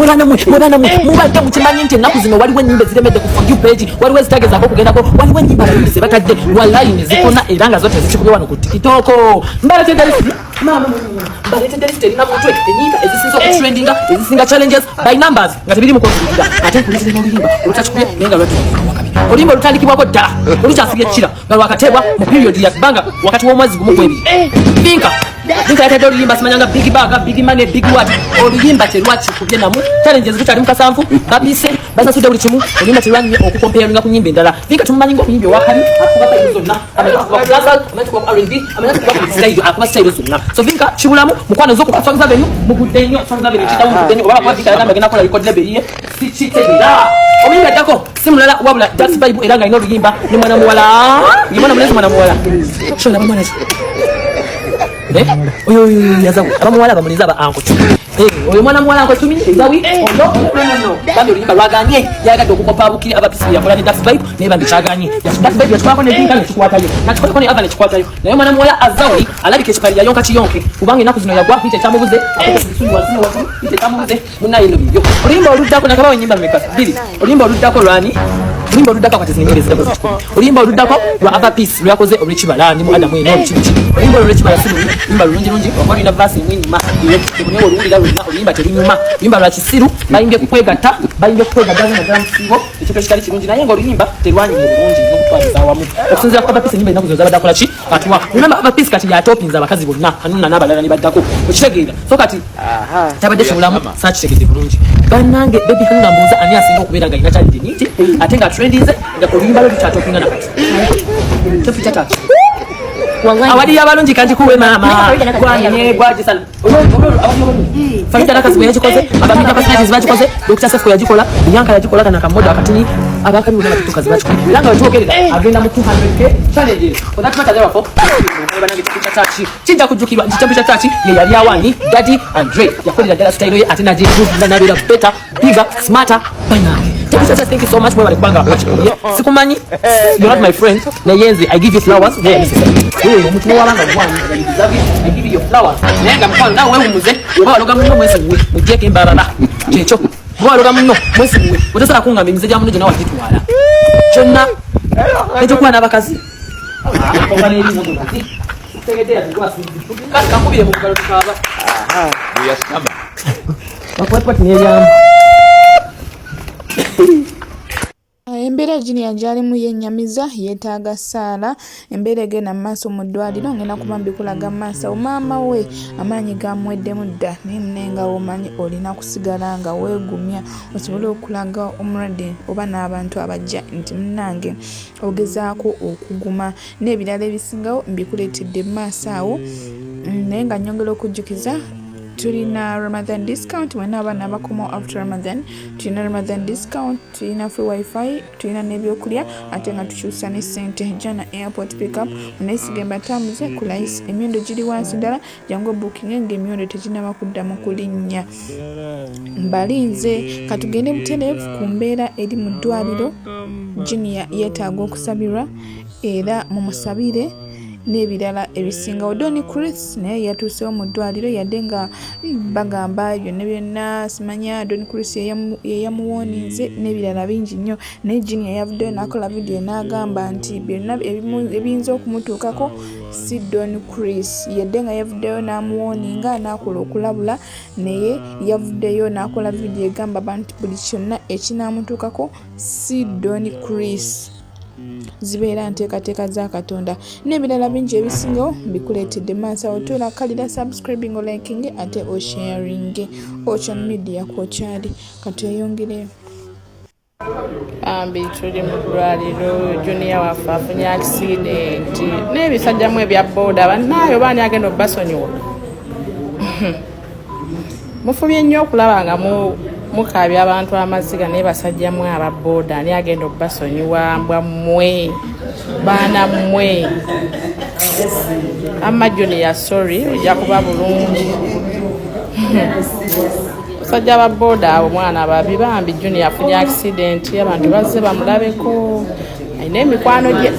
Mwana mwe, mwana mwe, mubadde mukimanyi nti ennaku zino waliwo ennyimba eziremedde ku For You page, waliwo ezitagezaako okugendako, waliwo ennyimba abayimbi ze batadde wallayi ne zikona era nga zo tezikikubye wano ku TikTok. Mbaleetedde list, maama, mbaleetedde list erina mutwe ennyimba ezisinza okutrendinga, ezisinga challenges by numbers nga tebiri mu konzibirira, ate nkuleetedde n'oluyimba olutakikubye naye nga lwatuwakabi, oluyimba olutandikibwako ddala olukyasibye ekkira nga lwakateebwa mu period ya bbanga wakati w'omwezi gumu gw'ebiri. Vinka, Vinka yatadde oluyimba simanyanga big bag, big money, big what. Oluyimba terwakikubye namu challenges, lukyali mu kasanvu, babise basasudde buli kimu. Oluyimba terwanyumye okukomparinga ku nyimba endala. Vinka tumumanyi ng'omuyimbi owakabi, akuba style zonna, amanyi kukuba ku dancehall, amanyi kukuba ku R&B, amanyi kukuba ku style, akuba style zonna. So Vinka kibulamu mukwano zo ku Swangz Avenue mugudde nnyo, Swangz Avenue kitamu mugudde nnyo. Oba kuba Vinka yagamba agenda kukola record label ye, sikitegeera. Omuyimbi addako si mulala wabula Dax Vibe, era nga alina oluyimba ne mwana muwala, ye mwana mulenzi, mwana muwala shona bamwana ki? Eh? Oyo oyo oyo yazawo abamuwala abamulenzi aba anko Cumi. Eh, oyo mwana muwala anko Cumi Ezawi ono. No, no, no, bambi oluyimba lwaganye, yayagadde okukopa Bukiri aba pisi yakola ne Dax Vibe, naye bambi kyaganye. Dax Vibe yakikolako ne Vinka nekikwatayo, nakikolako ne Ava nekikwatayo, naye mwana muwala Azawi alabika ekipali yayonka kiyonke, kubanga ennaku zino yagwa hit ekyamubuze, akubisuli wansi ne waggulu, hit ekyamubuze munaye no bibyo. Oluyimba oluddako, nakabawo ennyimba mmeka? Bbiri. Oluyimba oluddako lwani? Oluyimba oluddako kati zino ennyimba eziddako zikikumi. Oluyimba oluddako lwa Ava Peace, lwakoze olw'ekibala ndi mu Adamu eno biki biki. Oluyimba olwo olw'ekibala si lubi, oluyimba lulungi lungi, oba olina verse emu enyuma naye oluwulira lwonna oluyimba terunyuma. Oluyimba lwa kisiru, bayimbye ku kwegatta, bayimbye ku kwegatta naddala mu kisiibo, ekintu ekitali kirungi, naye nga oluyimba terwanyumye bulungi n'okutwaliza awamu okusinziira ku Ava Peace. Ennyimba ennaku zino zabadde akola ki atuwa. Remember, Ava Peace kati yatopinza abakazi bonna, Hanuna n'abalala ne baddako, okitegeera? So kati tabadde kibulamu, saakitegedde bulungi bannange. Baby Hanuna, mbuuza, ani asinga okubeera nga alina challenge nyingi ate nga trendinze, nga oluyimba lwe lukyatopinga nakati? Tofita taki. Wallahi. Awali abalungi kanjikuwe maama gwanye gwagisala. Farida Nakasi bwe yakikoze, abamida personalities bakikoze, Dr. Sefco yagikola, Bianca yagikola, kana kamodo akatini abakabi bonna batutukazi bakikola, era nga wetwogerera agenda mu 200K challenges. For that matter, therefore, banange, kipya kyaki kijja kujjukirwa nti kyampi kya kyaki ye yali awani Daddy Andre yakolera ddala style ye, ate nagiimprove nabeera better, bigger, smarter. Banange, thank you so much, mwebale kubanga wakikubye. Sikumanyi, you're not my friend, naye nze I give you flowers. Naye necessary omuntu wewabanga mukwano, you deserve it. I give you your flowers, naye nga mukwano nawe wewumuze. Oba waloga munno, mwesonyiwe, muggyeko embababa kyekyo. Oba waloga munno, mwesonyiwe, otasobola kungamba emize gya munno gyonna wagitwala kyonna ekyokuba n'abakazi. Kakubire mu ngalo tukaaba. Bakwatwati n'ebyamu. Embeera Junior gy'alimu yennyamiza, yeetaaga ssaala. Embeera egenda mu maaso mu ddwaliro ngenda kuba mbikulaga mu maaso awo. Maama we amaanyi gamuweddemu dda, naye munnaye nga bw'omanyi olina kusigala nga weegumya osobole okulaga omulwadde oba n'abantu abajja nti munnange ogezaako okuguma, n'ebirala ebisingawo mbikuleetedde mu maaso awo. Naye nga nnyongera okujjukiza, tulina Ramadan discount. Mwena abaana abakomawo after Ramadan, tulina Ramadan discount, tulina free WiFi, tulina n'ebyokulya, ate nga tukyusa ne ssente. Jana Airport Pickup, muneesige mbatambuze ku layisi, emiwendo giri wansi ddala. Jangu obookinge ng'emiwendo teginaba kudda mu kulinnya. Mbalinze. Katugende butereevu ku mbeera eri mu ddwaliro. Junior yeetaaga okusabirwa, era mumusabire n'ebirala ebisingawo. Don Chris naye yatuusewo mu ddwaliro, yadde nga bagamba byonna byonna simanya Don Chris yeyamuwooninze n'ebirala bingi nnyo, naye Junior yavuddeyo n'akola vidiyo n'agamba nti byonna ebiyinza okumutuukako si Don Chris. Yadde nga yavuddeyo n'amuwooninga n'akola okulabula, naye yavuddeyo n'akola vidiyo egamba abantu buli kyonna ekinaamutuukako si Don Chris, zibeera nteekateeka za Katonda, n'ebirala bingi ebisingawo mbikuleetedde maaso awo. Tuula kalira, subscribing, oliking ate osharing. Ocean Media kwokyali, katweyongereyo. Bambi tuli mu ddwaliro, Junior waffe afunye accident n'ebisajjamu ebya booda. Bannaayo baani agenda obbasonyiwa? Mufubye nnyo okulaba nga mukaabya abantu amaziga, naye basajjamu aba booda, ani agenda obbasonyiwa? Mbwa mmwe, baana mmwe. Amma Junior, sorry, ojja kuba bulungi. Basajja ba booda abo mwana babi. Bambi Junior afunye accident, abantu bazze bamulabeko, alina emikwano gye.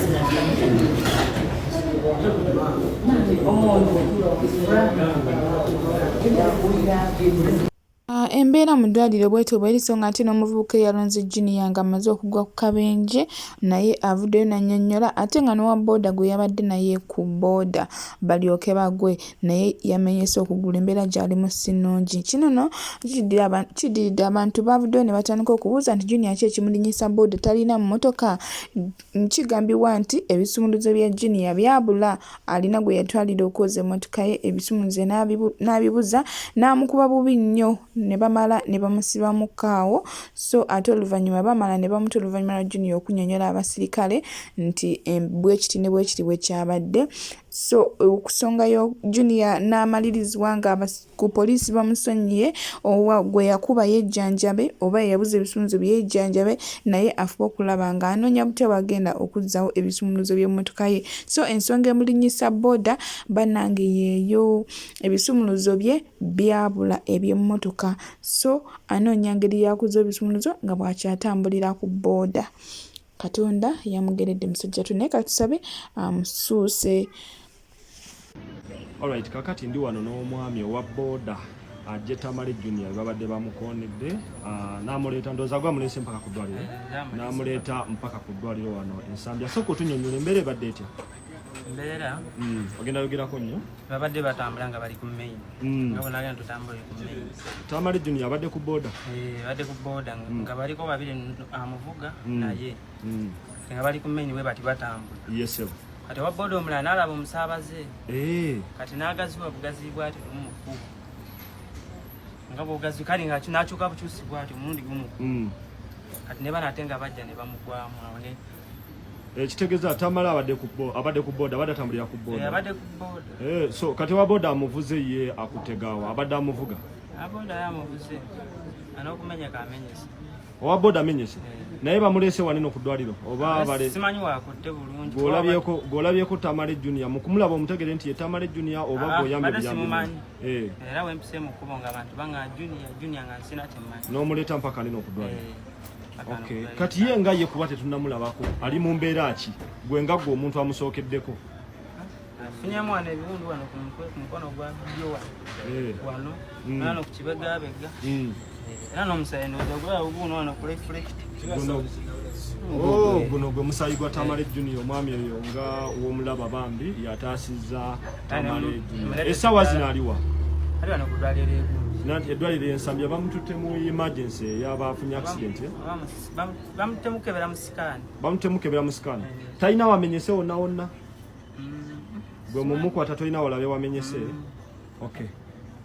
Ah, embeera mu ddwaliro bwetyo bweri so nga ate n'omuvubuka eyalonze Junior ng'amaze okugwa ku kabenje naye avuddeyo n'annyonnyola ate nga n'owa bbooda gwe yabadde naye ku bbooda balyoke bagwe naye yamenyese okugulu embeera gy'alimu si nnungi. Kino nno kiddiridde abantu baavuddeyo ne batandika okubuuza nti Junior ki ekimulinnyisa bbooda talina mmotoka? Kigambibwa nti ebisumuluzo bya Junior byabula alina gwe yatwalira okwoza emmotoka ye ebisumuluzo n'abibuza n'amukuba bubi nnyo ne bamala ne bamusibamuko awo so ate oluvannyuma bamala ne bamuta oluvannyuma lwa Junior okunnyonnyola abasirikale nti bwekiti ne bwekiti bwe kyabadde so okusongayo Junior n'amalirizibwa nga Ku poliisi bamusonyiye owa gwe yakuba yejjanjabe oba eyabuza ebisumuluzo bye yejjanjabe naye afube okulaba ng'anoonya butya bw'agenda okuzzawo ebisumuluzo by'emmotoka ye. So ensonga emulinnyisa bbooda bannange yeeyo, ebisumuluzo bye byabula eby'emmotoka so anoonya ngeri ya kuzza ebisumuluzo nga bw'akyatambulira ku bbooda. Katonda yamugeredde musajja wattu naye katusabe amusuuse. Alright, kakati ndi wano n'omwami owa boda ajje Tamale Junior babadde bamukoonedde ah, n'amuleeta ndowooza gwe amuleese mpaka ku ddwaliro n'amuleeta mpaka ku ddwaliro wano Ensambya. Sooka otunyonnyola embeera ebadde etya? Embeera ogenda yogerako nnyo. Babadde batambula nga bali ku main nga bona agenda tutambule ku main. Tamale Junior abadde ku boda? Eh, abadde ku boda nga baliko babiri amuvuga naye nga bali ku main we bati batambula. Yes sir. Kati owa boda omulala n'alaba omusaabaze eh. Kati n'agaziwa bugazi bwati lumu mu kkubo nga bwogazi kale nga n'akyuka bukyusi bwati omulundi gumu kati ne bano ate nga bajja ne bamugwamu awo ne Ekitegeza Tamale abadde ku abadde ku boda abadde atambulira ku boda. Eh, abadde ku boda. Eh, so kati wa boda amuvuze ye akutegawa abadde amuvuga. Aboda yamuvuze. Anokumenya kamenyese. Owa boda amenyese. Eh. Naye bamulese waneno ku ddwaliro oba bale simanyi wakutte bulungi. Gwolabyeko gwolabyeko Tamale Junior mukumulaba omutegere nti ye Tamale Junior oba ah, gwoyambye buyambi. Simumanyi. Eh. Era wempise mu kkubo nga abantu banga Junior Junior nga nsina kyemmanyi. N'omuleeta mpaka neno ku ddwaliro. Eh. Okay. Kati ye nga ye kuba tetunnamulabako ali mu mbeera ki gwe nga gwe omuntu amusookeddeko? Afunyamu wano ebiwundu wano ku mutwe ku mukono gwa ddyo wano eh. wano wano ku kibegabega eh, era n'omusaayi ndowooza gulaba guno wano ku reflect. Oh, guno gwe musaayi gwa Tamale Junior omwami oyo nga womulaba bambi yataasizza Tamale Junior. Essaawa zino aliwa? Ali wano ku ddwaliro egulu. Nanti eddwaliro ensambya bamututte mu emergency ey'abafunye accident eh? Bamututte mukebera mu sikaani. Bamututte mukebera mu sikaani. Eh. Talina wamenyese wonna wonna? Gwe mumukwata tolina walabe wamenyese? Okay.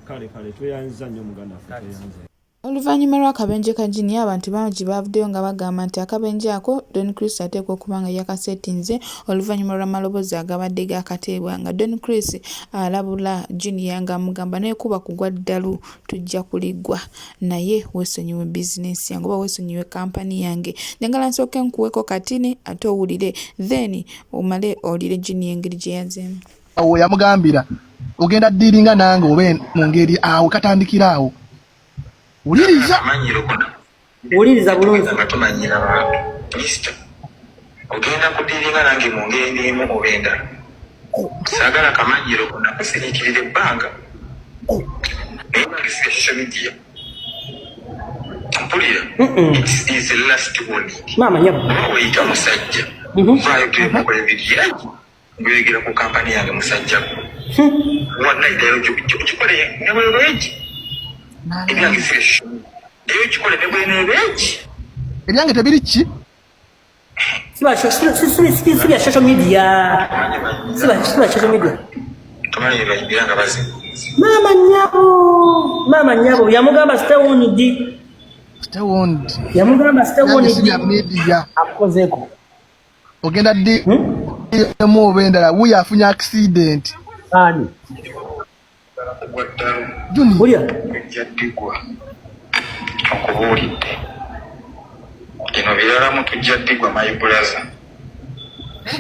Kale kale tweyanziza nnyo muganda waffe tweyanze. Oluvannyuma lw'akabenje ka Junior, abantu bangi baavuddeyo nga bagamba nti akabenje ako Don Chris ateekwa okuba nga yakasetinze oluvannyuma lw'amaloboozi agabadde gaakateebwa nga Don Chris alabula Junior ng'amugamba nekuba kugwa ddalu tujja kuligwa naye weesonyiwe bizinensi yange oba weesonyiwe kampani yange. Njagala nsooke nkuweeko katini ate owulire then omale owulire Junior engeri gye yazeemu. Awo yamugambira ogenda diiringa nange oba mu ngeri awo katandikira awo. Wuliriza. Wuliriza bulungi. Nga tumanyira bantu. Mister, ogenda kudiringa nange mu ngeri emu oba endala. Saagala kamanyiro konna kusiriikirira ebbanga. Naye nange si social media. Mpulira. It is the last warning. Maama nyabo. Oba weyita musajja. Vaayo tukola ebintu. Ngoyogera ku kampani yange musajja gwe. Wallahi ddayo okikole ne bweba egi. Ebyange si bya ddayo okikole ne bweneeba egi. Ebyange tebiri ki? Si bya social media. Si bya social media. Tomanyi bye bayimbira nga bazina. Maama nnyabo, maama nnyabo yamugamba stay on D. Stay on D. Yamugamba stay on Ebyange si D. bya media. Akukozeeko. Ogenda ddi emu oba endala wuyo afunye accident. Ani? Junior. Wulira. Ojja ddigwa okubuulidde bino biralamu tujja ddigwa my brother.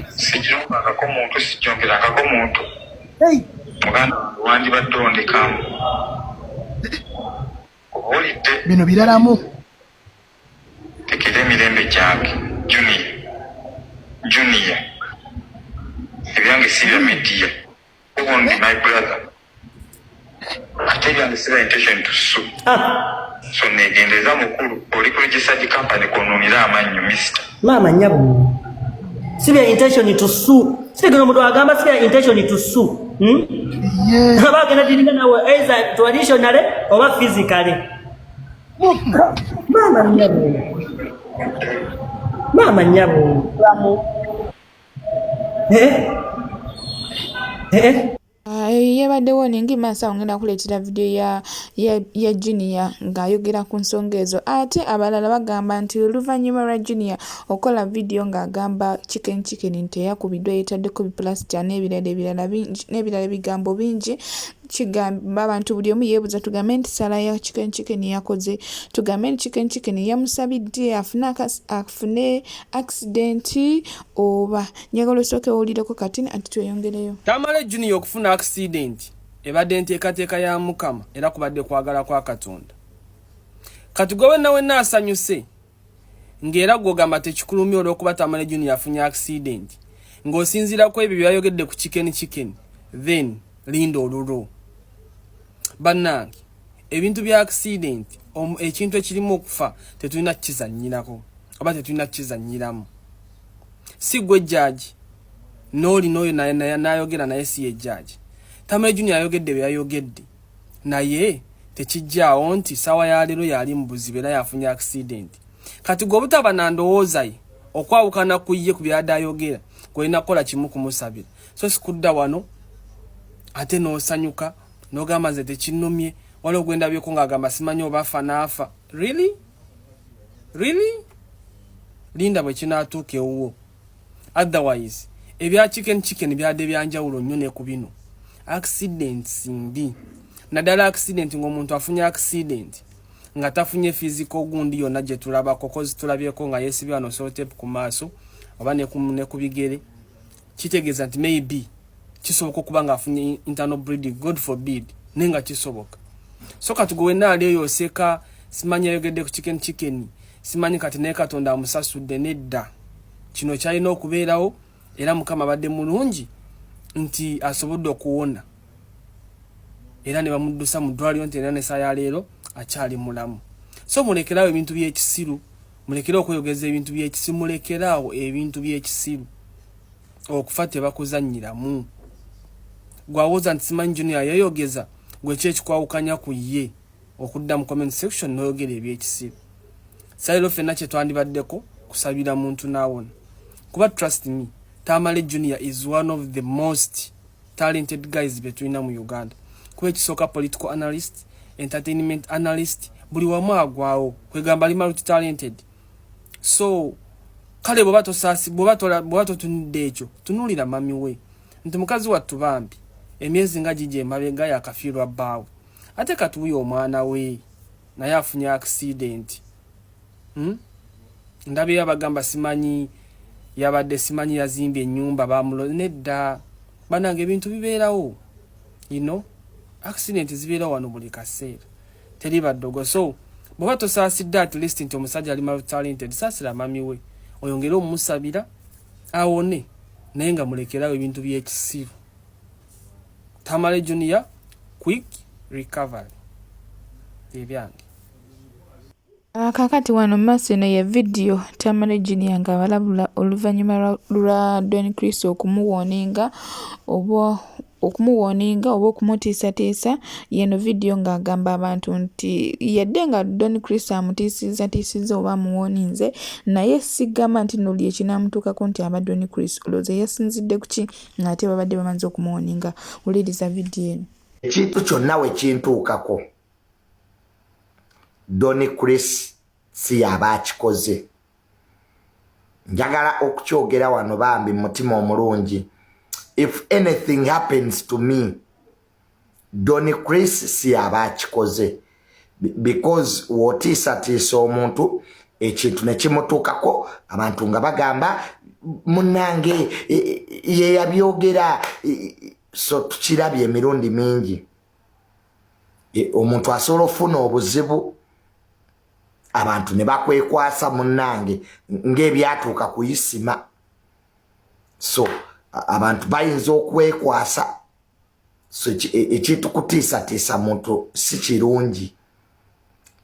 Sijombangako muntu sijomberangako muntu. Muganda wange wandibadde ondekamu. Okubuulidde. Bino biralamu. Tekera emirembe gyange Junior Junior ebyange si bya media Ubundi my brother ate ebyange si bya intention to sue. Ah. So negendereza mukulu, oli ku registered company kwononera amannyo, mister. Maama nnyabo, si bya intention to sue. Sitegera omuntu agamba si bya intention to sue, Aba agenda dealinga nawe either traditionally oba physically. Maama nnyabo, maama nnyabo. Eh? Eh? Eyo yebadde warning. Maaso awo ngenda kuleetera vidiyo ya Junior ng'ayogera ku nsonga ezo. Ate abalala bagamba nti oluvannyuma lwa Junior okukola vidiyo ng'agamba Chicken Chicken nti eyakubiddwa yeetaddeko bipulasita n'ebirala ebirala bingi, n'ebirala ebigambo bingi, kigamba abantu buli omu yeebuuza, tugambe nti sala ya Chicken Chicken yakoze, tugambe nti Chicken Chicken yamusabidde afune accident oba? Njagala osooke owulireko kati ati tweyongereyo. Tamale Junior okufuna accident ebadde nteekateeka ya Mukama era kubadde kwagala kwa Katonda. Kati gwe wenna wenna asanyuse ng'era gwogamba tekikulumya olw'okuba Tamale Junior afunye accident ng'osinziira ku ebyo byayogedde ku Chicken Chicken, then linda olulwo. Bannange, ebintu bya accident, ekintu ekirimu okufa tetulina kukizannyirako oba tetulina kukizannyiramu. Si gwe jaaji n'oli n'oyo n'ayogera naye si ye jaaji. Tamale Junior ayogedde bye yayogedde, naye tekijjaawo nti saawa ya leero yali mu buzibu era yafunye accident. Kati gwe obutaba na ndowooza ye okwawukana ku ye ku byadde ayogera, gwolina kukola kimu, kumusabira, so sikudda wano ate n'osanyuka n'ogamba nze tekinnumye. Waliwo gwendabyeko ng'agamba simanyi oba afa n'afa. Really, really, linda bwe kinaatuuka ewuwo. Otherwise ebya Chicken Chicken byadde byanjawulo nnyo ne ku bino. Accidents mbi, naddala accident ng'omuntu afunye accident nga tafunye physical gundi yonna gye tulabako, 'cause tulabyeko nga yeesibye wano sellotape ku maaso oba ne ku bigere, kitegeeza nti maybe kisoboka okuba ng'afunye internal bleeding, God forbid, naye nga kisoboka. So kati gwe wenna ali eyo oseka, simanyi ayogedde ku Chicken Chicken, simanyi kati naye Katonda amusasudde. Nedda, kino kyalina okubeerawo era Mukama abadde mulungi nti asobodde okuwona era ne bamuddusa mu ddwaliro nti era nesaa ya leero akyali mulamu. So mulekerawo ebintu by'ekisiru, mulekere okweyogeza ebintu by'ekisiru, mulekeraawo ebintu by'ekisiru. Okufa tebakuzannyiramu. Gwawooza nti simanyi Junior yeeyogeza, gwe ki ekikwawukanya ku ye okudda mu comment section n'oyogera ebyekisiru? Saliro ffenna kye twandibaddeko kusabira muntu n'awona, kuba trust me, Tamale Junior is one of the most talented guys be tulina mu Uganda, kuba ekisooka political analyst, entertainment analyst, buli wamu agwawo, kwegamba ali multi talented. So kale bwoba tosaasi, bwoba totunudde ekyo, tunuulira mami we nti mukazi wattu bambi emyezi nga gigi emabega yakafiirwa bbaawe, ate katuuye omwana we naye afunye accident, Ndabeyo abagamba simanyi yabadde simanyi yazimbye ennyumba bamulo. Nedda banange, ebintu bibeerawo, accident zibeerawo wano buli kaseera, teri baddogo. So bw'oba tosaasidde at least nti omusajja ali talented, saasira mami we oyongere omumusabira awone, naye nga mulekerawo ebintu by'ekisiru. Tamale Junior, quick recovery, ebyange. Kaakati wano mu maaso eno ye vidiyo Tamale Junior ng'abalabula oluvannyuma lwa Don Chris okumuwooninga oba okumuwooninga oba okumutiisatiisa. Y'eno vidiyo ng'agamba abantu nti yadde nga Don Chris amutiisizzatiisizza oba amuwooninze, naye sigamba nti nno lye kinaamutuukako nti aba Don Chris. Olowooza yasinzidde ku ki ng'ate babadde bamaze okumuwooninga? Wuliriza vidiyo eno. Ekintu kyonna we kintuukako, Don Chris si yaba akikoze. Njagala okukyogera wano bambi mutima omulungi, if anything happens to me, Don Chris si yaba akikoze, because wootiisatiisa omuntu ekintu ne kimutuukako, abantu nga bagamba munnange ye yabyogera. So tukirabye emirundi mingi, omuntu asobola okufuna obuzibu, abantu ne bakwekwasa munnange ng'ebyatuuka kuyisima. So abantu bayinza okwekwasa. So ekintu kutiisatiisa muntu si kirungi.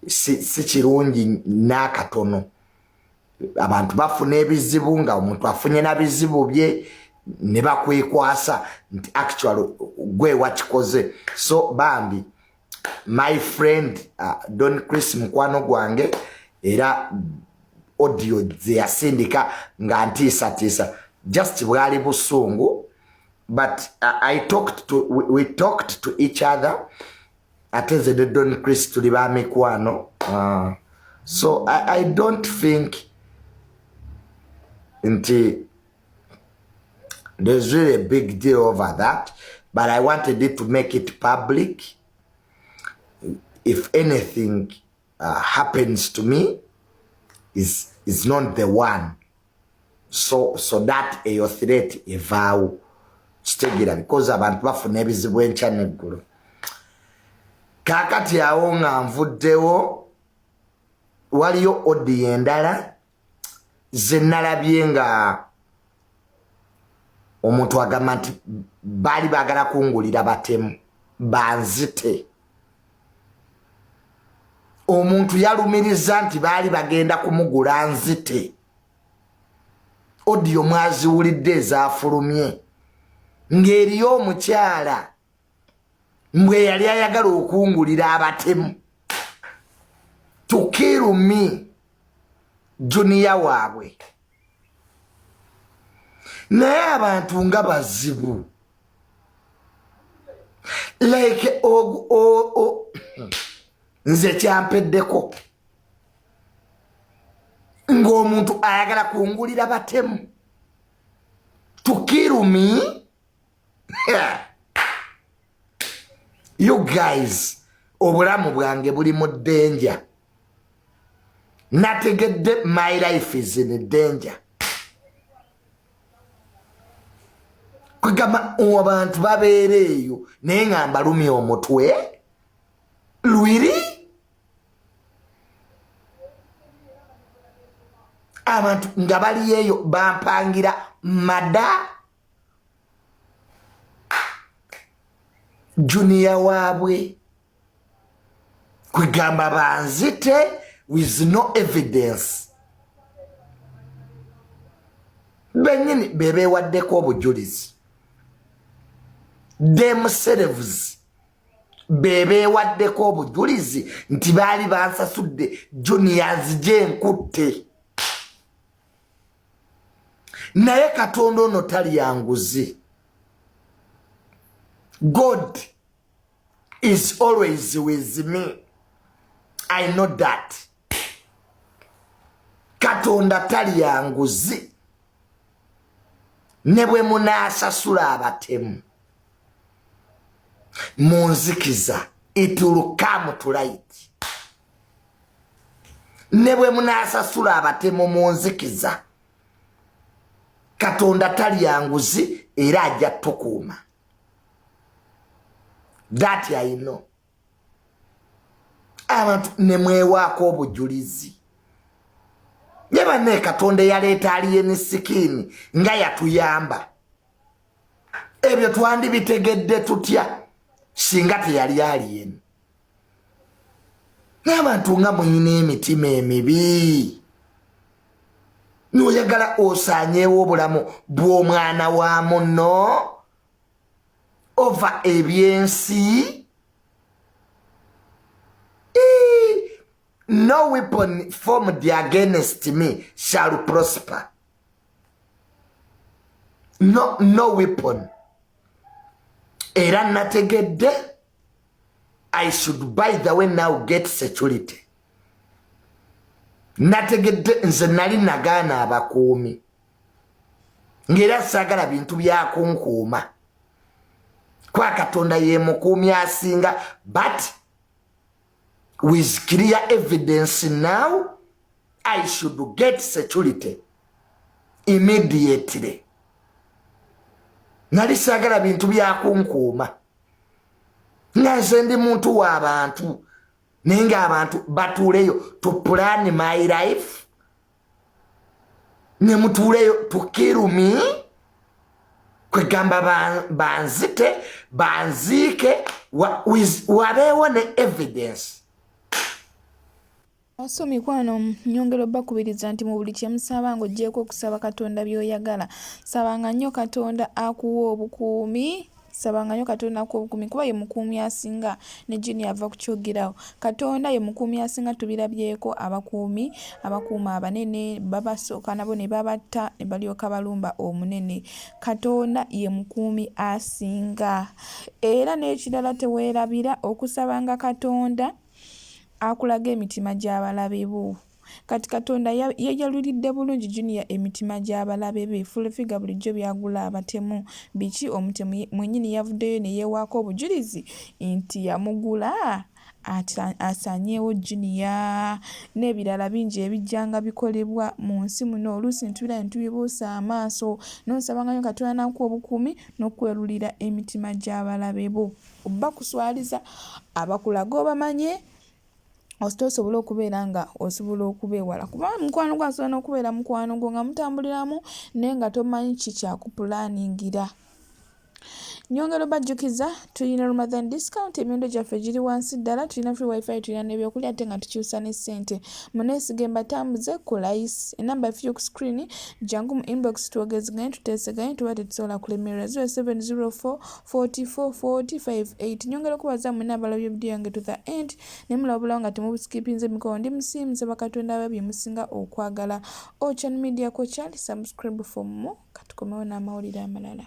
Si kirungi n'akatono. Abantu bafuna ebizibu nga omuntu afunye na bizibu bye ne bakwekwasa nti actual gwe wakikoze. So bambi my friend Don Chris mukwano gwange, era audio ze yasindika nga ntiisatiisa just bwali busungu, but we talked to each other. Ate nze ne Don Chris tuli ba mikwano, so I don't think nti there's really a big deal over that, but I wanted it to make it public. If anything happens to me, is not the one, so that eyo threat evaawo, kitegeera, because abantu bafuna ebizibu enkya neggulu. Kaakati awo nga nvuddewo, waliyo audio endala ze nalabye nga omuntu agamba nti baali baagala kungulira batemu banzite. Omuntu yalumiriza nti baali bagenda kumugula nzite. Audio mwaziwulidde ezaafulumye ng'eriyo omukyala mbwe yali ayagala okungulira abatemu to kill me, Junior waabwe. Naye abantu nga bazibu, like nze kyampeddeko ng'omuntu ayagala kungulira batemu to kill me. You guys, obulamu bwange buli mu danger. Nategedde my life is in danger. Kwegamba abantu babeera eyo naye nga mbalumya omutwe lwiri. Abantu nga bali eyo bampangira mada Junior waabwe, kwegamba banzite with no evidence. Bennyini bebeewaddeko obujulizi, themselves bebeewaddeko obujulizi nti baali bansasudde Junior nzije nkutte. Naye Katonda ono talya nguzi. God is always with me, I know that. Katonda talya nguzi. Ne bwe munaasasula abatemu mu nzikiza, it will come to light. Ne bwe munaasasula abatemu mu nzikiza, Katonda talya nguzi era ajja tukuuma. That I know. Abantu ne mwewaako obujulizi. Ye banne Katonda eyaleeta Alien Skin nga yatuyamba, ebyo twandibitegedde tutya singa teyali Alien? N'abantu nga muyina emitima emibi, n'oyagala osaanyeewo obulamu bw'omwana wa munno ova ebyensi. No weapon formed against me shall prosper. No, no weapon. Era nategedde I should, by the way, now get security. Nategedde nze nali nagaana abakuumi ng'era saagala bintu byakunkuuma, kwa Katonda ye mukuumi asinga, but with clear evidence now I should get security immediately. Nali saagala bintu byakunkuuma nga nze ndi muntu w'abantu, naye ng'abantu batuuleyo to plan my life, ne mutuuleyo to kill me, kwegamba banzite banziike wabeewo ne evidence. So mikwano nyongera obbakubiriza nti mu buli kye musaba ng'oggyeeko okusaba Katonda by'oyagala, sabanga nnyo Katonda akuwe obukuumi, sabanga nnyo Katonda akuwe obukuumi kuba ye mukuumi asinga ne Junior ava kukyogerawo. Katonda ye mukuumi asinga tubirabyeko abakuumi abakuuma abanene babasooka nabo ne babatta ne balyoka balumba omunene. Katonda ye mukuumi asinga. Era n'ekirala teweerabira okusabanga Katonda akulaga emitima gy'abalabe bo. Kati Katonda yajalulidde bulungi Junior emitima gy'abalabe be. Full figure bulijjo byagula abatemu biki omutemu mwennyini yavuddeyo ne yeewaako obujulizi nti yamugula asaanyeewo Junior n'ebirala bingi ebijja nga bikolebwa mu nsi muno oluusi ne tubeera ne tubibuusa amaaso. N'osabanga nnyo Katonda n'akuwa obukuumi n'okwerulira emitima gy'abalabe bo. Bakuswaliza abakulaga obamanye osite osobole okubeera nga osobola okubeewala kuba mukwano gwo asobola n'okubeera mukwano gwo nga mutambuliramu naye nga tomanyi ki kyakupulaaningira. Nyongera obajjukiza tulina Ramadan discount emiwendo gyaffe giri wansi ddala tulina free wifi tulina n'ebyokulya ate nga tukyusa ne ssente muneesige mbatambuze ku layisi enamba yaffe yo ku screen jangu mu inbox twogezeganye tuteeseganye tuba tetusobola kulemererwa 0704 44 40 58 nyongera okubaza mwena abalabye vidiyo yange to the end ne mulabulawo nga temubusikipinze emikono ndi musiimu nsaba katonda abe byemusinga okwagala ochan media kochal subscribe for more katukomewo n'amawulire amalala.